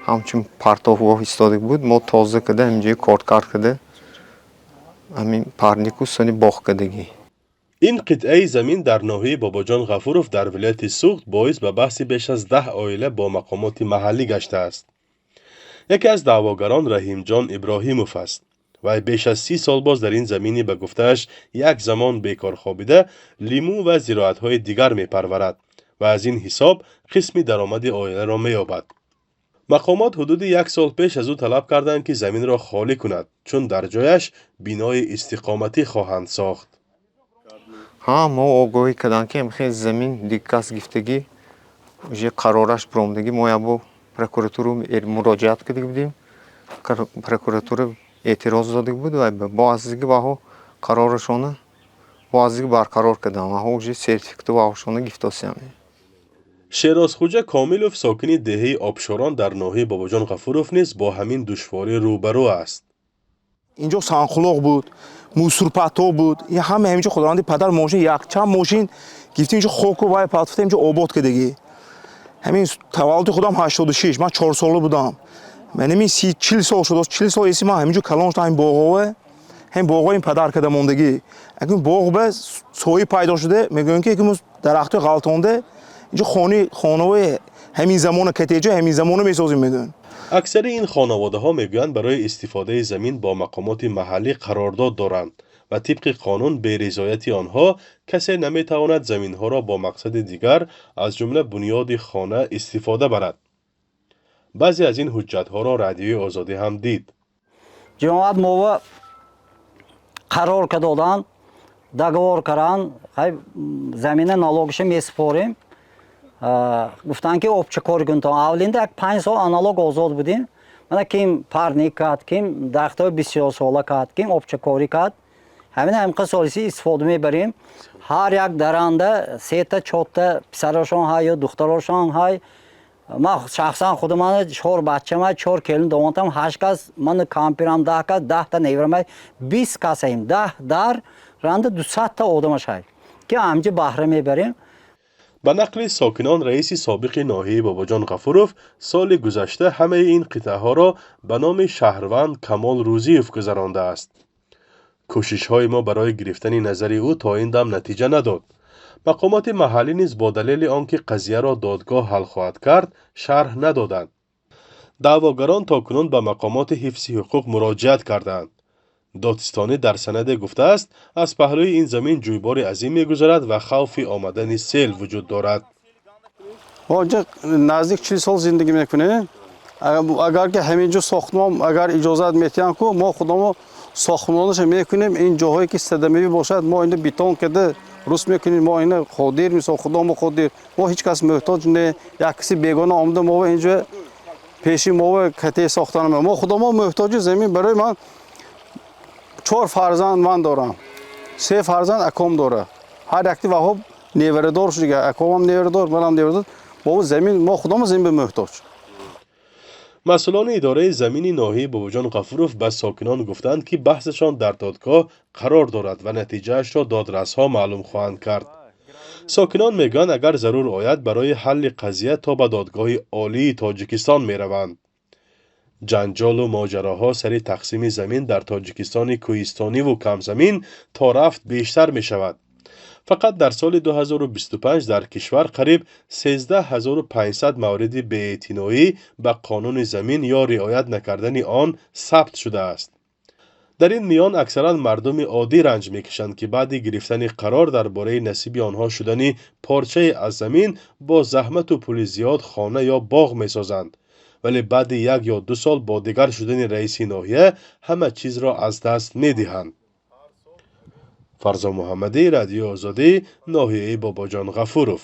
Ҳамчун партовгоҳ истода буд, мо тоза карда, ҳаминҷои корткард карда, ҳамин парнику сони боғ кардагӣ. Ин қитъаи замин дар ноҳияи Бобоҷон Ғафуров дар вилояти Суғд боис ба баҳси беш аз 10 оила бо мақомоти маҳаллӣ гаштааст. Яке аз даъвогарон Раҳимҷон Иброҳимов аст. Вай беш аз 30 сол боз дар ин замини, ба гуфтааш, як замон бекор хобида, лимӯ ва зироатҳои дигар мепарварад ва аз ин ҳисоб қисми даромади оиларо меёбад. Мақомот ҳудуди як сол пеш аз ӯ талаб карданд, ки заминро холӣ кунад, чун дар ҷояш бинои истиқоматӣ хоҳанд сохт. Ҳа, мо огоҳӣ карданд, ки хел замин дигар кас гифтагӣ, уже қарораш биромадагӣ. Мо якбор прокуратура муроҷиат карда будем, прокуратура эътироз дода буд ва бо азиги ваҳо қарорашона бо азиги барқарор карданд. Ваҳо уже сертификату ваҳошона гифтосиям. Шерозхӯҷа Комилов, сокини деҳаи Обшорон дар ноҳияи Бобоҷон Ғафуров, низ бо ҳамин душворӣ рӯбарӯ аст. Инҷо сангқулоқ буд, мусорпато буд, ин ҳама ҳаминҷо. Худованди падар мошин, якчанд мошин гифтем, инҷо хоку вай патфта, инҷо обод кардагӣ. Ҳамин таваллуди худам 86, ман 4 сола будам. Ман ҳамин 30-40 сол шудааст, 40 сол еси ман ҳаминҷо калон шудам. Ҳамин боғове, ҳамин боғҳои ин падар карда мондагӣ. Акун боғ ба соҳиб пайдо шуда, мегӯям, ки мо дарахтҳои ғалтонда, инҷо хони хонаҳои ҳамин замона, коттеҷҳои ҳамин замона месозем, мегӯянд. Аксари ин хонаводаҳо мегӯянд, барои истифодаи замин бо мақомоти маҳаллӣ қарордод доранд ва тибқи қонун беризояти онҳо касе наметавонад заминҳоро бо мақсади дигар, аз ҷумла бунёди хона, истифода барад. Баъзе аз ин ҳуҷҷатҳоро Радиои Озодӣ ҳам дид. Ҷамоат мова қарор ка додан, договор каран, хай, замина налогиша месупорем. Гуфтанд, ки обчакорӣ кунтон. Аввалинда як 5 сол налог озод будем. Мана, ким парник кард, ким дарахтҳои бисёрсола кард, ким обчакорӣ кард. Ҳамин ҳамқа солиси истифода мебарем. Ҳар як даранда сета, чорта писарошон ҳай ё духтарошон ҳай. Ман шахсан худи ман чор бачамай, чор келин домодам, ҳашт кас, ман кампирам 10 кас, 10-та неварамай, 20 касаем. 10 дар ранда 200-та одамаш ҳай, ки ҳамҷа баҳра мебарем. Ба нақли сокинон, раиси собиқи ноҳияи Бобоҷон Ғафуров соли гузашта ҳамаи ин қитъаҳоро ба номи шаҳрванд Камол Рӯзиев гузарондааст. Кӯшишҳои мо барои гирифтани назари ӯ то ин дам натиҷа надод. Мақомоти маҳаллӣ низ бо далели он ки қазияро додгоҳ ҳал хоҳад кард, шарҳ надоданд. Даъвогарон то кунун ба мақомоти ҳифзи ҳуқуқ муроҷиат кардаанд. Додситонӣ дар санаде гуфтааст, аз паҳлӯи ин замин ҷӯйбори азим мегузарад ва хавфи омадани сел вуҷуд дорад. Мо инҷа наздик 40 сол зиндагӣ мекунем. Агар ки ҳаминҷо сохтмон, агар иҷозат метиҳанд ку, мо худамо сохтмонаша мекунем. Ин ҷоҳое ки садамавӣ бошад, мо ина бетон карда руст мекунем. Мо ина қодир, мисол, худамо қодир, мо ҳеҷ кас муҳтоҷ не. Як каси бегона омада, мо инҷо пеши мо кате сохтан. Мо худамо муҳтоҷи замин. Барои ман чор фарзанд ман дорам, се фарзанд аком дора, ҳар якти ваҳо неварадор шуд. Акомам неварадор, манам неварадор. Мо замин, мо худамо замин ба муҳтоҷ. Масъулони идораи замини ноҳияи Бобоҷон Ғафуров ба сокинон гуфтанд, ки баҳсашон дар додгоҳ қарор дорад ва натиҷаашро додрасҳо маълум хоҳанд кард. Сокинон мегӯянд, агар зарур ояд, барои ҳалли қазия то ба Додгоҳи Олии Тоҷикистон мераванд. Ҷанҷолу моҷароҳо сари тақсими замин дар Тоҷикистони кӯҳистониву камзамин то рафт бештар мешавад. Фақат дар соли 2025 дар кишвар қариб 13 500 мавриди беэътиноӣ ба қонуни замин ё риоят накардани он сабт шудааст. Дар ин миён аксаран мардуми оддӣ ранҷ мекашанд, ки баъди гирифтани қарор дар бораи насиби онҳо шудани порчае аз замин бо заҳмату пули зиёд хона ё боғ месозанд, вале баъди 1 ё 2 сол бо дигар шудани раиси ноҳия ҳама чизро аз даст медиҳанд. Фарзон Муҳаммадӣ, Радиои Озодӣ, ноҳияи Бобоҷон Ғафуров.